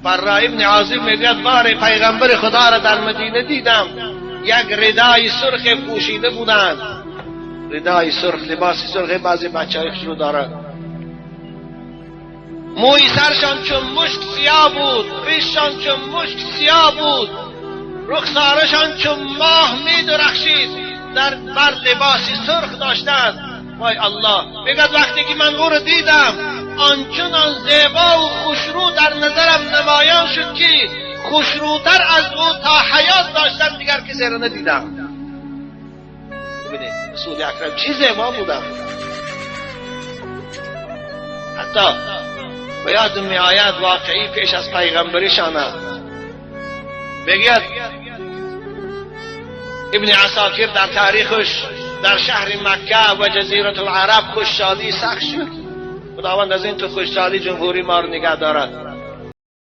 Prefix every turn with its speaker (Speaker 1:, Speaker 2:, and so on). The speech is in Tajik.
Speaker 1: Барра ибн Азиб мегӯяд, бори пайғамбари Худоро дар Мадина дидам, як ридои сурхе пӯшида буданд. Ридои сурх, либоси сурхе баъзе бачаҳои хушрӯ дорад. Мӯи саршон чун мушк сиёҳ буд, ришшон чун мушк сиёҳ буд, рухсорашон чун моҳ медурахшид, дар бар либоси сурх доштанд. Вой Аллоҳ! Мегӯяд, вақте ки ман ӯро дидам, ончунон зебову хушрӯ дар назарам намоён шуд, ки хушрӯтар аз ӯ то ҳаёт доштам дигар касеро надидам. Бибинед, Расули Акрам чӣ зебо буданд! Ҳатто ба ёдам меояд воқеӣ пеш аз пайғамбаришона. Мегӯяд Ибни Асокир дар таърихаш, дар шаҳри Макка ва Ҷазиратулараб хушсолии сахт шуд. Худованд аз ин ту хушсолӣ ҷумҳурии моро нигаҳ дорад.